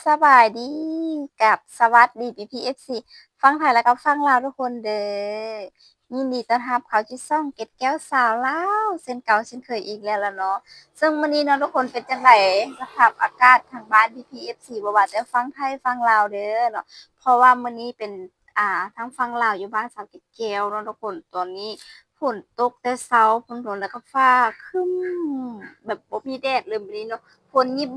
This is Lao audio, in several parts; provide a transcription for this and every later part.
ສະບາຍດີ ກັບສະຫວັດດີ ພີ່ໆ ເອັຟຊີ ຝັ່ງໄທ ແລະ ກໍຝັ່ງລາວທຸກຄົນເດີ້. ຍິນດີຕ້ອນຮັບເຂົ້າສູ່ຊ່ອງເກັດແກ້ວສາວລາວ ເຊັ່ນເກົ່າເຊັ່ນເຄີຍອີກແລ້ວລະເນາະ. ເຊິ່ງມື້ນີ້ເນາະທຸກຄົນ ເປັນຈັ່ງໃດສະພາບອາກາດທາງບ້ານ ພີ່ໆ ເອັຟຊີ ບໍ່ວ່າແຕ່ຝັ່ງໄທຝັ່ງລາວເດີ້ເນາະ, ເພາະວ່າມື້ນີ້ເປັນ ອ່າ ທາງຝັ່ງລາວຢູ່ບ້ານສາວເກັດແກ້ວເນາະທຸກຄົນ, ຕອນນີ້ຝົນຕົກແຕ່ເຊົ້າພຸ້ນ ແລ້ວກໍຟ້າຄຶ້ມ ແບບບໍ່ມີແດດເລີຍມື້ນີ້ເນາະ. ຝົນຍິບໆໆ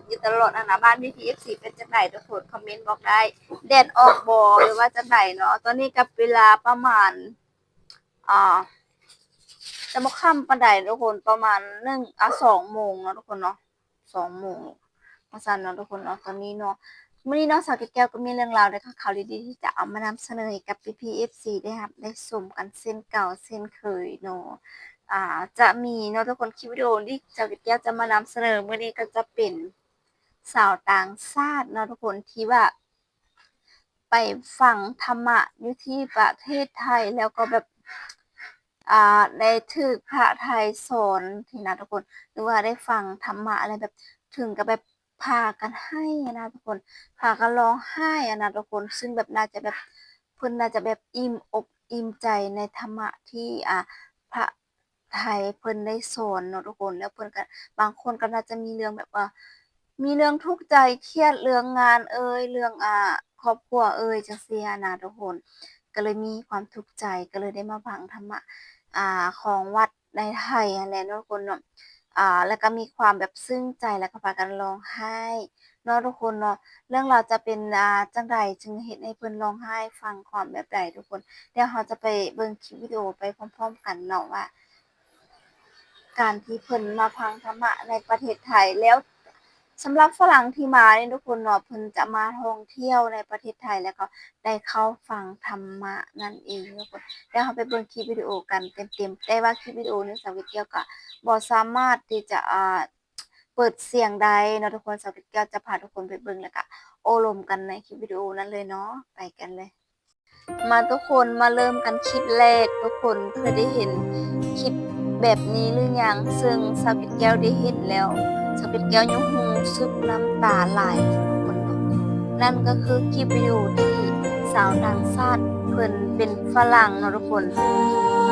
ໆຢູ່ຕະຫຼອດຫັ້ນນະ ບ້ານ ພີ່ໆ ເອັຟຊີ ເປັນຈັ່ງໃດທຸກຄົນ ຄອມເມັນບອກໄດ້ ແດດອອກບໍ່ ຫຼືວ່າຈັ່ງໃດເນາະ. ຕອນນີ້ກໍເວລາປະມານ ອ່າ ຈະບໍ່ຄ່ຳປານໃດທຸກຄົນ ປະມານໜຶ່ງ ອ່າ ສອງໂມງເນາະທຸກຄົນເນາະ ສອງໂມງວ່າຊັ້ນເນາະທຸກຄົນເນາະ. ຕອນນີ້ເນາະ ມື້ນີ້ເນາະ ສາວເກັດແກ້ວກໍມີເລື່ອງລາວ ແລະ ຂ່າວດີໆທີ່ຈະເອົາມານຳສະເໜີໃຫ້ກັບ ພີ່ໆ ເອັຟຊີ ໄດ້ຮັບໄດ້ຊົມກັນເຊັ່ນເກົ່າເຊັ່ນເຄີຍເນາະ. ອ່າ ຈະມີເນາະທຸກຄົນ ຄລິບວິດີໂອທີ່ສາວເກັດແກ້ວຈະມານຳສະເໜີມື້ນີ້ກໍຈະເປັນຊາວຕ່າງຊາດເນາະທຸກຄົນ ທີ່ວ່າໄປຟັງທຳມະຢູ່ທີ່ປະເທດໄທ ແລ້ວກໍແບບ ອ່າ ໄດ້ຖືກພະໄທສອນຊີ້ນະທຸກຄົນ ຫຼືວ່າໄດ້ຟັງທຳມະ ແລ້ວແບບເຖິງກັບແບບພາກັນໄຫ້ຫັ້ນນະທຸກຄົນ ພາກັນຮ້ອງໄຫ້ຫັ້ນນະທຸກຄົນ. ຊຶ່ງແບບໜ້າຈະແບບ ເພິ່ນໜ້າຈະແບບອີ່ມອົກອີ່ມໃຈໃນທຳມະທີ່ ອ່າ ພະໄທເພິ່ນໄດ້ສອນເນາະທຸກຄົນ. ແລ້ວເພິ່ນກໍ ບາງຄົນກໍໜ້າຈະມີເລື່ອງແບບວ່າ ມີເລື່ອງທຸກໃຈຄຽດເລື່ອງງານເອີຍ ເລື່ອງ ອ່າ ຄອບຄົວເອີຍ ຈັ່ງຊີ້ຫັ້ນນະທຸກຄົນ ກໍເລີຍມີຄວາມທຸກໃຈ ກໍເລີຍໄດ້ມາຟັງທຳມະ ອ່າ ຂອງວັດໃນໄທຫັ້ນແຫຼະເນາະທຸກຄົນເນາະ. ອ່າ ແລ້ວກໍມີຄວາມແບບຊຶ້ງໃຈ ແລ້ວກໍພາກັນຮ້ອງໄຫ້ເນາະທຸກຄົນເນາະ. ເລື່ອງລາວຈະເປັນ ອ່າ ຈັ່ງໃດ ຈຶ່ງເຮັດໃຫ້ເພິ່ນຮ້ອງໄຫ້ ຟັງຄວາມແບບໃດທຸກຄົນ ດຽວເຮົາຈະໄປເບິ່ງຄລິບວິດີໂອໄປພ້ອມໆກັນເນາະ ວ່າ ການທີ່ເພິ່ນມາຟັງທຳມະໃນປະເທດໄທ ແລ້ວສຳລັບຝຣັ່ງທີ່ມານີ້ທຸກຄົນເນາະ ເພິ່ນຈະມາທ່ອງທ່ຽວໃນປະເທດໄທ ແລ້ວກໍໄດ້ເຂົ້າຟັງທຳມະນັ້ນເອງທຸກຄົນ. ດຽວເຮົາໄປເບິ່ງຄລິບວິດີໂອກັນເຕັມໆ ແຕ່ວ່າຄລິບວິດີໂອນີ້ສາວເກັດແກ້ວກໍບໍ່ສາມາດທີ່ຈະ ອ່າ ເປີດສຽງໄດ້ເນາະທຸກຄົນ. ສາວເກັດແກ້ວຈະພາທຸກຄົນໄປເບິ່ງ ແລ້ວກໍໂອ້ລົມກັນໃນຄລິບວິດີໂອນັ້ນເລີຍເນາະ. ໄປກັນເລີຍ. ມາທຸກຄົນ ມາເລີ່ມກັນຄລິບແລກ. ທຸກຄົນເຄີຍໄດ້ເຫັນຄລິບແບບນີ້ຫຼືຍັງ? ເຊິ່ງສາວເກັດແກ້ວໄດ້ເຫັນແລ້ວ ສາວເກັດແກ້ວຍັງຮູ້ສຶກນ້ຳຕາໄຫຼທຸກຄົນເນາະ. ນັ້ນກໍຄືຄລິບວິດີໂອທີ່ຊາວຕ່າງຊາດ ເພິ່ນເປັນຝຣັ່ງເນາະທຸກຄົນ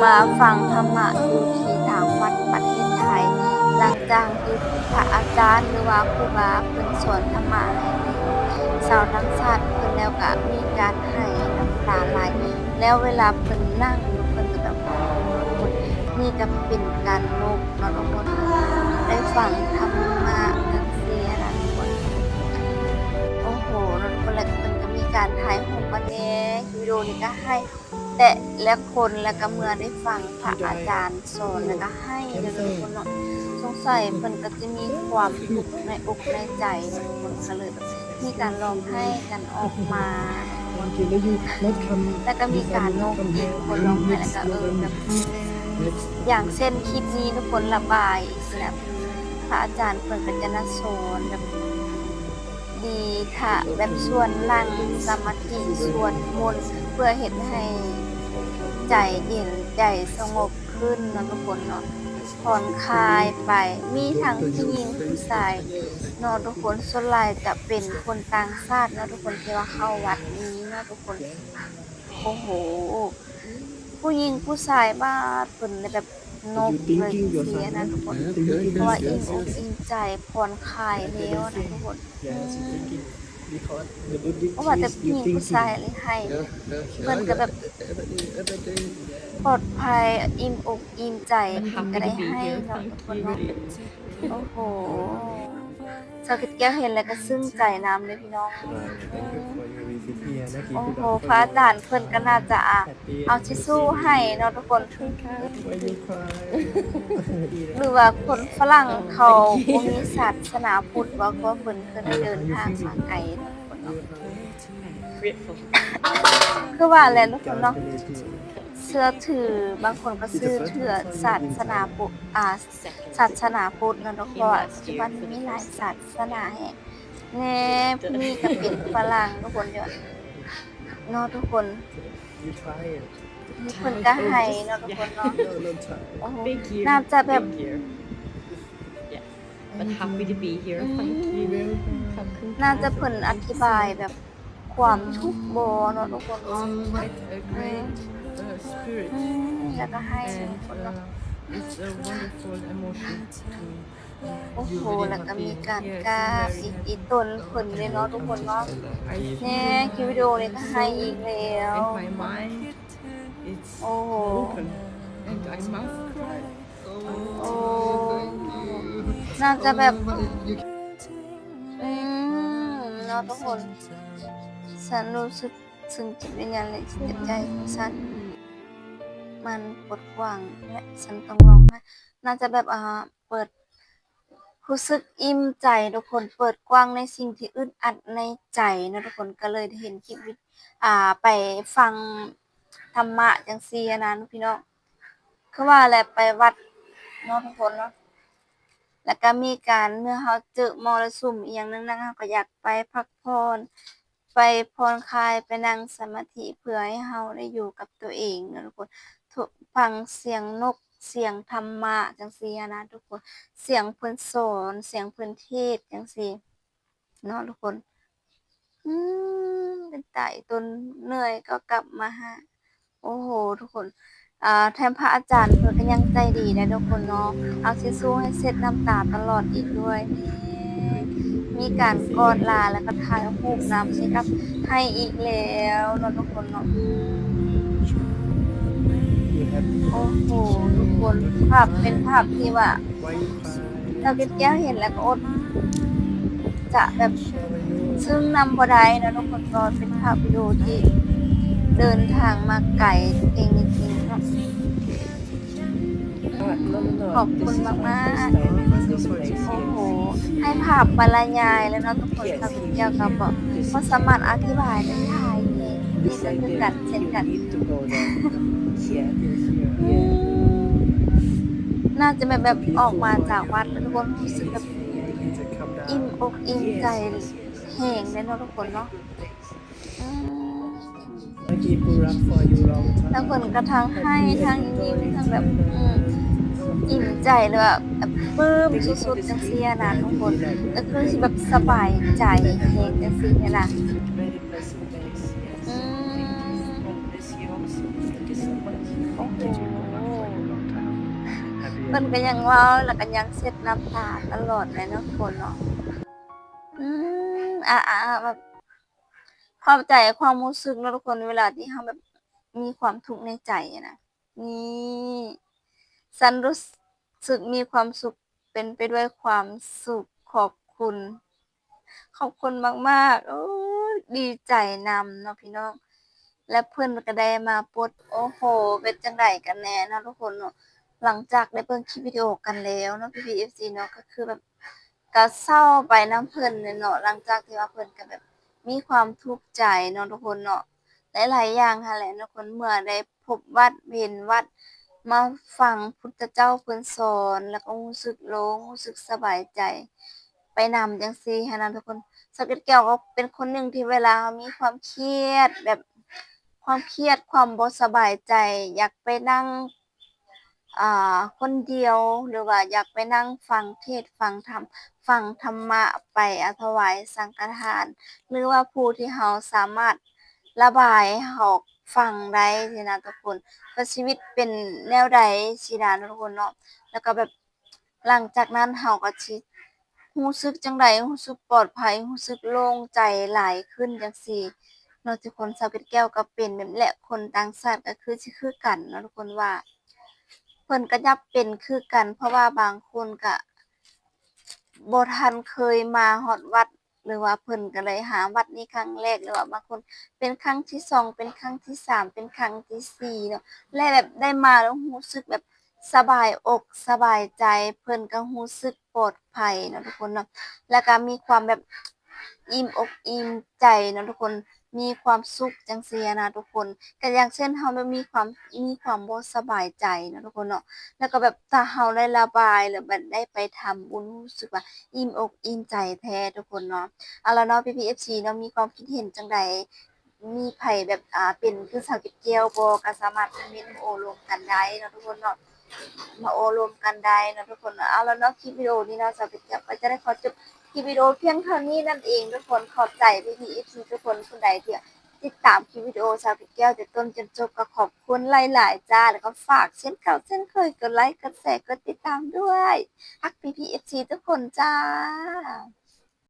ມາຟັງທຳມະຢູ່ທີ່ທາງວັດປະເທດໄທ ຫຼັງຈາກທີ່ພະອາຈານ ຫຼືວ່າຄູບາ ເພິ່ນສອນທຳມະໃຫ້ ຊາວຕ່າງຊາດເພິ່ນແລ້ວກະມີການໄຫ້ນ້ຳຕາໄຫຼ ແລ້ວເວລາເພິ່ນນັ່ງຢູ່ ເພິ່ນກະແບບ ນີ້ກະເປັນການນົບເນາະທຸກຄົນ ໄດ້ຟັງທຳມະຈັ່ງຊີ້ນະທຸກຄົນ. ໂອ້ໂຫ ເນາະທຸກຄົນ ແລ້ວເພິ່ນກະມີການຖ່າຍຮູບມາແດ່ ວິດີໂອນີ້ກະໄຫ້ແຕ່ລະຄົນ ແລ້ວກະເມື່ອໄດ້ຟັງພະອາຈານສອນ ແລ້ວກະໄຫ້ເນາະທຸກຄົນເນາະ. ສົງໄສເພິ່ນກະຈະມີຄວາມທຸກໃນອົກໃນໃຈເນາະທຸກຄົນ ກະເລີຍແບບ ມີການຮ້ອງໄຫ້ກັນອອກມາ ແລ້ວກໍມີການນົບອີກ ຄົນຮ້ອງໄຫ້ ແລ້ວກໍ ເອີ ແບບ ຢ່າງເຊັ່ນຄລິບນີ້ ທຸກຄົນລະບາຍ ແບບ ພະອາຈານເພິ່ນກໍຈະນະສອນແບບ ດີທະ ແບບ ຊວນນັ່ງສະມາທິ ສວດມົນ ເພື່ອເຮັດໃຫ້ໃຈເຢັນ ໃຈສະຫງົບຂຶ້ນເນາະທຸກຄົນເນາະ. ຜ່ອນຄາຍໄປ ມີທັງຜູ້ຍິງຜູ້ຊາຍເນາະທຸກຄົນ ສ່ວນຫຼາຍຈະເປັນຄົນຕ່າງຊາດເນາະທຸກຄົນ ທີ່ວ່າເຂົ້າວັດນີ້ເນາະທຸກຄົນ. ໂອ້ໂຫ ຜູ້ຍິງຜູ້ຊາຍບາດເພິ່ນແບບນົບເລີຍຈັ່ງຊີ້ນະທຸກຄົນ ເພາະວ່າອີ່ມອົກອີ່ມໃຈ ຜ່ອນຄາຍແລ້ວນະທຸກຄົນ. ບໍ່ວ່າແຕ່ຜູ້ຍິງຜູ້ຊາຍເລີຍ ໄຫ້ເພິ່ນກໍແບບປອດໄພ ອີ່ມອົກອີ່ມໃຈ ເພິ່ນກໍໄດ້ໄຫ້ເນາະທຸກຄົນເນາະ. ໂອ້ໂຫ ຊາວເກັດແກ້ວເຫັນແລ້ວກໍຊຶ້ງໃຈນຳເດ້ພີ່ນ້ອງ. ໂອ້ໂຫ ພະອາຈານເພິ່ນກໍໜ້າຈະ ອາ ເອົາທິຊູໃຫ້ເນາະທຸກຄົນ ຫຼືວ່າຄົນຝຣັ່ງເຂົາບໍ່ມີສາສະໜາພຸດບໍ່ ເພາະວ່າເພິ່ນເຄີຍໄດ້ເດີນທາງມາໄກເນາະທຸກຄົນເນາະ. ຄືວ່າແຫຼະທຸກຄົນເນາະ ເຊື່ອຖື ບາງຄົນກໍເຊື່ອຖືສາສະໜາພຸດ ອາ ສາສະໜາພຸດເນາະທຸກຄົນ ເພາະວ່າປັດຈຸບັນມີຫຼາຍສາສະໜາແຮງ. ແນ່ ຜູ້ນີ້ກໍເປັນຝຣັ່ງທຸກຄົນເນາະ ເນາະທຸກຄົນ. ເພິ່ນກໍໄຫ້ເນາະທຸກຄົນເນາະ. ໂອ້ໂຫ ໜ້າຈະແບບ But happy to be here. Thank you. ຂອບຄຸນ ໜ້າຈະເພິ່ນອະທິບາຍແບບຄວາມທຸກບໍ່ເນາະທຸກຄົນເນາະ. It's a great, uh, spirit. ອືມ ແລ້ວກໍໃຫ້ທຸກຄົນເນາະ. It's a wonderful emotion to ໂອ້ໂຫ ແລ້ວກໍມີການກາບອີກ ອີຕົນເພິ່ນເດ້ເນາະທຸກຄົນເນາະ. ແນ່ ຄລິບວິດີໂອນີ້ກໍໃຫ້ອີກແລ້ວ. In my mind, it's broken and I must cry. ໂອ້ ໜ້າຈະແບບ ອືມ ເນາະທຸກຄົນ ສັນຮູ້ສຶກ ຊຶ່ງຈິດວິນຍານ ແລະ ຈິດໃຈຂອງສັນ ມັນປົດກວ້າງ ແລະ ສັນຕ້ອງຮ້ອງໄຫ້. ໜ້າຈະແບບ ອ່າ ເປີດ ຮູ້ສຶກອີ່ມໃຈທຸກຄົນ ເປີດກວ້າງໃນສິ່ງທີ່ອຶດອັດໃນໃຈເນາະທຸກຄົນ ກໍເລີຍໄດ້ເຫັນຄລິບວິ ອ່າ ໄປຟັງທຳມະຈັ່ງຊີ້ຫັ້ນນະພີ່ນ້ອງ. ຄືວ່າແຫຼະ ໄປວັດເນາະທຸກຄົນເນາະ ແລ້ວກໍມີການ ເມື່ອເຮົາເຈີມໍລະສຸມອີ່ຫຍັງໜັກໆ ເຮົາກໍຢາກໄປພັກຜ່ອນ ໄປຜ່ອນຄາຍ ໄປນັ່ງສະມາທິ ເພື່ອໃຫ້ເຮົາໄດ້ຢູ່ກັບຕົວເອງເນາະທຸກຄົນ. ຟັງສຽງນົກ ສຽງທຳມະຈັ່ງຊີ້ຫັ້ນນະທຸກຄົນ ສຽງເພິ່ນສອນ ສຽງເພິ່ນເທດຈັ່ງຊີ້ເນາະທຸກຄົນ. ອືມ ເປັນຕາອີຕົນ ເມື່ອຍກໍກັບມາຫາ ໂອ້ໂຫ ທຸກຄົນ ອ່າ ແຖມພະອາຈານເພິ່ນກໍຍັງໃຈດີໄດ໋ທຸກຄົນເນາະ ເອົາທິຊຊູ່ໃຫ້ເຊັດນ້ຳຕາຕະຫຼອດອີກດ້ວຍ. ມີການກອດລາ ແລ້ວກໍຖ່າຍຮູບນຳ ເຊັດອັບໃຫ້ອີກແລ້ວເນາະທຸກຄົນເນາະ. ໂອ້ໂຫ ທຸກຄົນ ພາບເປັນພາບທີ່ວ່າ ສາວເກັດແກ້ວເຫັນແລ້ວກໍອົດຈະແບບຊຶ້ງນຳບໍ່ໄດ້ເນາະທຸກຄົນ ເພາະເປັນພາບວິດີໂອທີ່ເດີນທາງມາໄກເອງຈິງໆເນາະ. ຂອບຄຸນມາກໆ ໂອ້ໂຫ ໃຫ້ພາບບັນລະຍາຍແລ້ວເນາະທຸກຄົນ ສາວເກັດແກ້ວກໍບໍ່ ບໍ່ສາມາດອະທິບາຍໄດ້ຫຼາຍແຮງ ນີ້ກໍຄືກັນເຊັ່ນກັນ. ໜ້າຈະແມ່ນແບບອອກມາຈາກວັດແລ້ວທຸກຄົນຮູ້ສຶກແບບອີ່ມອົກອີ່ມໃຈແຮງເດ້ເນາະທຸກຄົນເນາະ. ອືມ ແລ້ວເພິ່ນກໍທັງໄຫ້ທັງຍິ້ມທັງແບບ ອືມ ອີ່ມໃຈ ຫຼືວ່າແບບປຶ້ມສຸດໆ ຈັ່ງຊີ້ນະທຸກຄົນ ກໍຄືຊິແບບສະບາຍໃຈແຮງຈັ່ງຊີ້ຫັ້ນນະ. ອືມ ໂອ້ໂຫ ເພິ່ນກໍຍັງເວົ້າ ແລ້ວກໍຍັງເຊັດນ້ຳຕາຕະຫຼອດເລີຍເນາະທຸກຄົນເນາະ. ອືມ ອາ ອາ ອາ ແບບເຂົ້າໃຈຄວາມຮູ້ສຶກເນາະທຸກຄົນ ເວລາທີ່ເຮົາແບບມີຄວາມທຸກໃນໃຈນະ. ນີ້ ສັນຮູ້ສຶກມີຄວາມສຸກ ເຕັມໄປດ້ວຍຄວາມສຸກ ຂອບຄຸນ ຂອບຄຸນມາກໆ. ໂອ້ຍ ດີໃຈນຳເນາະພີ່ນ້ອງ ແລະ ເພິ່ນກໍໄດ້ມາປົດ ໂອ້ໂຫ ເປັນຈັ່ງໃດກັນແນ່ເນາະທຸກຄົນເນາະ. ຫຼັງຈາກໄດ້ເບິ່ງຄລິບວິດີໂອກັນແລ້ວເນາະ ພີ່ໆ ເອັຟຊີ ເນາະ ກໍຄືແບບ ກໍເສົ້າໄປນຳເພິ່ນແຫຼະເນາະ ຫຼັງຈາກທີ່ວ່າເພິ່ນກໍແບບມີຄວາມທຸກໃຈເນາະທຸກຄົນເນາະ ຫຼາຍໆຢ່າງຫັ້ນແຫຼະເນາະທຸກຄົນ ເມື່ອໄດ້ພົບວັດເຫັນວັດ ມາຟັງພຸດທະເຈົ້າເພິ່ນສອນ ແລ້ວກໍຮູ້ສຶກໂລ່ງ ຮູ້ສຶກສະບາຍໃຈໄປນຳຈັ່ງຊີ້ຫັ້ນນະທຸກຄົນ. ສາວເກັດແກ້ວກໍເປັນຄົນໜຶ່ງທີ່ເວລາເຮົາມີຄວາມຄຽດ ແບບຄວາມຄຽດ ຄວາມບໍ່ສະບາຍໃຈ ຢາກໄປນັ່ງ ອ່າ ຄົນດຽວ ຫຼືວ່າຢາກໄປນັ່ງຟັງເທດຟັງທຳ ຟັງທຳມະ ໄປ ອາ ຖວາຍສັງຄະທານ ຫຼືວ່າຜູ້ທີ່ເຮົາສາມາດລະບາຍອອກຟັງໄດ້ຊີ້ນະທຸກຄົນ ວ່າຊີວິດເປັນແນວໃດຊີ້ນະທຸກຄົນເນາະ. ແລ້ວກໍແບບ ຫຼັງຈາກນັ້ນເຮົາກໍຊິຮູ້ສຶກຈັ່ງໃດ ຮູ້ສຶກປອດໄພ ຮູ້ສຶກໂລ່ງໃຈຫຼາຍຂຶ້ນຈັ່ງຊີ້ເນາະທຸກຄົນ. ສາວເກັດແກ້ວກໍເປັນແບບ ແລະ ຄົນຕ່າງຊາດກໍຄືຊິຄືກັນເນາະທຸກຄົນ ວ່າ ເພິ່ນກໍຢາກເປັນຄືກັນ ເພາະວ່າບາງຄົນກໍບໍ່ທັນເຄີຍມາຮອດວັດ ຫຼືວ່າເພິ່ນກໍໄດ້ຫາວັດນີ້ຄັ້ງແລກ ຫຼືວ່າບາງຄົນເປັນຄັ້ງທີສອງ ເປັນຄັ້ງທີສາມ ເປັນຄັ້ງທີສີ່ເນາະ ແລະ ແບບໄດ້ມາແລ້ວຮູ້ສຶກແບບສະບາຍອົກສະບາຍໃຈ ເພິ່ນກໍຮູ້ສຶກປອດໄພເນາະທຸກຄົນເນາະ ແລ້ວກໍມີຄວາມແບບອີ່ມອົກອີ່ມໃຈເນາະທຸກຄົນ. ມີຄວາມສຸກຈັ່ງຊີ້ນະທຸກຄົນ ກໍຢ່າງເຊັ່ນເຮົາແບບມີຄວາມ ມີຄວາມບໍ່ສະບາຍໃຈເນາະທຸກຄົນເນາະ ແລ້ວກໍແບບຖ້າເຮົາໄດ້ລະບາຍ ແລ້ວແບບໄດ້ໄປທຳບຸນ ຮູ້ສຶກວ່າອີ່ມອົກອີ່ມໃຈແທ້ທຸກຄົນເນາະ. ເອົາລະເນາະ ພີ່ໆ ເອັຟຊີ ເນາະ ມີຄວາມຄິດເຫັນຈັ່ງໃດ ມີໃຜແບບ ອ່າ ເປັນຄືສາວເກັດແກ້ວບໍ່ ກໍສາມາດຄອມເມັນມາໂອ້ລົມກັນໄດ້ເນາະທຸກຄົນເນາະ ມາໂອ້ລົມກັນໄດ້ເນາະທຸກຄົນເນາະ. ເອົາລະເນາະ ຄລິບວິດີໂອນີ້ເນາະ ສາວເກັດແກ້ວກໍຈະໄດ້ຂໍຈົບ ວິດີໂອພຽງເທົ່ານີ້ນັ້ນເອງທຸກຄົນ. ຂອບໃຈພີ່ໆເອັຟຊີທຸກຄົນ ຜູ້ໃດທີ່ຕິດຕາມຄລິບວິດີໂອສາວແກ້ວແຕ່ຕົ້ນຈົນຈົບ ກໍຂອບຄຸນຫຼາຍໆຈ້າ. ແລ້ວກໍຝາກເຊັ່ນເກົ່າເຊັ່ນເຄີຍ ກົດໄລ ກົດແຊ ກົດຕິດຕາມດ້ວຍ. ຮັກພີ່ໆເອັຟຊີທຸກຄົນຈ້າ.